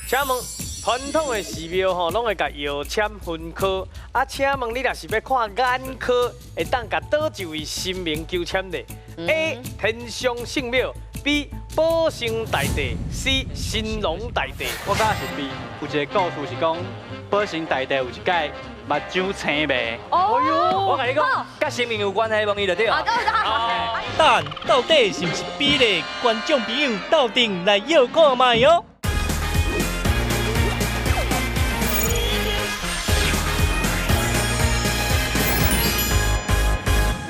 請問傳統的寺廟吼，攏會共藥籤分科。啊，請問你若是欲看眼科，會當共佗一位神明求籤咧？A. 天上聖廟，B. 保生大帝，C. 神農大帝。我感覺是 B，有一个故事是講保生大帝有一擺目睭青袂。哦我共你講，佮神明有關係，問伊就對啊。答案到底是毋是 B 咧？觀眾朋友鬥陣來臆看覓哦。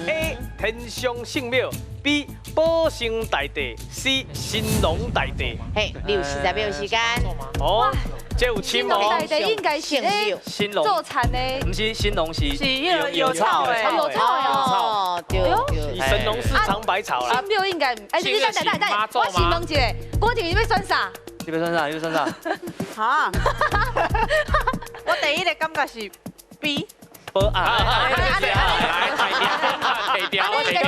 A. 天上聖廟，B. 保生大帝，C. 神農大帝。嘿，你有40秒時間。哦，這有籤神農大哦。帝應該是咧神農做田的，毋是神農是是彼个藥草的。藥草的。哦，對對。神農氏嘗百草啦。聖廟應該，哎，你等等等等，我先問一下，郭婷你欲選啥？你欲選啥？你欲選啥？哈？我第一个感覺是 B。保啊！來，提調，提調。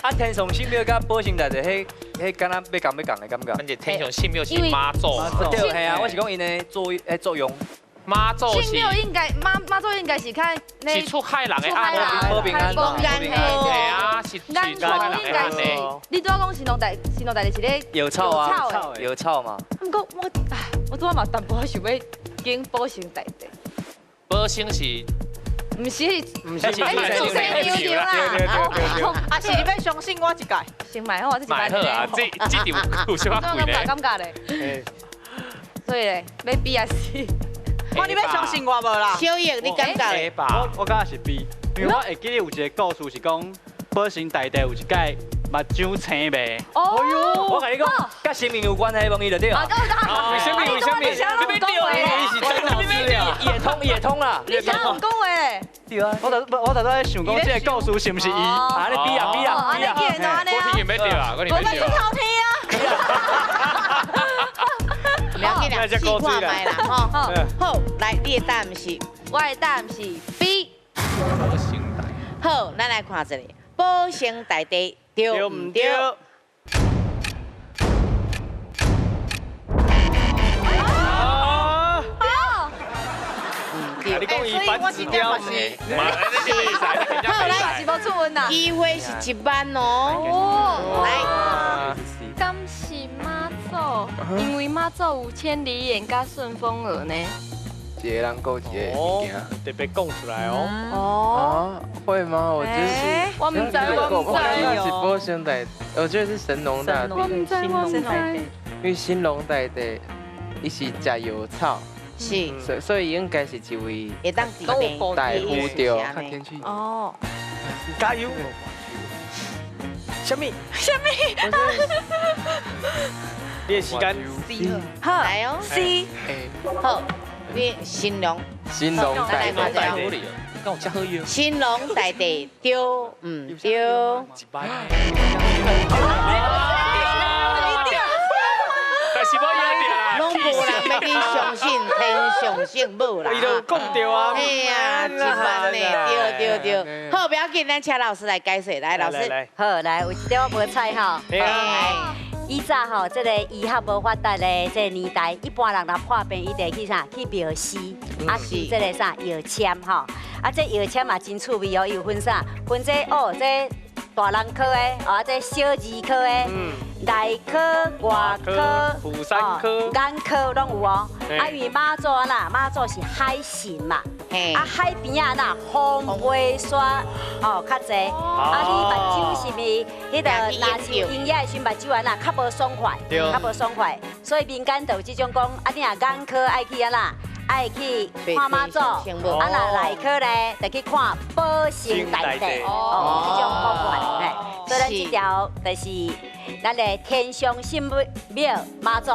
啊，天上聖廟佮保生大帝，彼彼敢若欲仝欲仝的感覺。而且天上聖廟是媽祖。對，係啊，我是講𪜶的作用。媽祖聖廟應該媽祖應該是較是出海人的啊，保平安，保平安。係啊，是眼科應該是，你拄仔講神農大神農大帝是咧藥草啊，藥草嘛。毋過我唉，我拄仔嘛淡薄仔想欲揀保生大帝。保生是。毋是，毋是，是做生牛啦。啊，是你欲相信我一屆？先買好啊，這一買好啊，這這條有啥物鬼咧？感覺咧。所以咧，欲 B 抑 C？我你欲相信我無啦？小葉，你感覺咧？我感覺是 B，因為我會記得有一个故事是講保生大帝有一擺目睭青袂。哦喲，我共你講，佮神明有關係，問伊就對啊。為啥物？為啥物？你欲對，伊是真老師啊。也通也通啦。你啥毋講話咧？對啊，我頭拄咧想講這个故事是毋是伊？啊，你 B 啊 B 啊 B 啊。我聽見欲對啊，我聽欲對。我出頭天啊！不要緊啦，試看覓啦，吼。好，來，你的答案是？我的答案是 B。保生大。好，咱來看一下，保生大帝對毋對？啊！對。你講伊反指標是。好，來，是無出問啦。機會是1萬哦。哦。來。敢是媽祖？因為媽祖有千里眼佮順風耳呢。一个人顧一个物件，特別講出來哦。哦。會嗎？我覺得是。我毋知，我毋知。是保生大，我覺得是神農大帝。我毋知，我毋知。因為神農大帝，伊是食藥草。是。所以應該是一位。會當治病。大夫對。看天氣。哦。加油！啥物？啥物？你的時間。好。來哦。 C。好。你神農。神農大帝。神農大帝對毋對？但是我贏著啦，攏無人欲去相信天上聖母啦。伊就講著啊。嘿啊，1萬呢，對對對。好，不要緊，咱請老師來解說，來老師。好，來，有一點我無猜吼。以早吼，這个醫學無發達的這个年代，一般人若破病，伊就會去啥？去廟寺，啊，求這个啥藥籤吼。啊，這藥籤嘛真趣味哦，伊有分啥？分這哦，這大人科的，啊，這小兒科的，內科、外科、婦產科、眼科攏有哦。啊，因為媽祖啊啦，媽祖是海神嘛，啊海邊仔呐風飛沙哦較濟，啊你目睭是毋是？彼个若是有營養的時陣，目睭啊呐較無爽快，較無爽快，所以民間就有這種講，啊你若眼科愛去按怎？愛去看媽祖，啊若內科咧，就去看保生大帝，哦，這種講法，嘿，所以咱這條就是咱的天上聖母廟媽祖。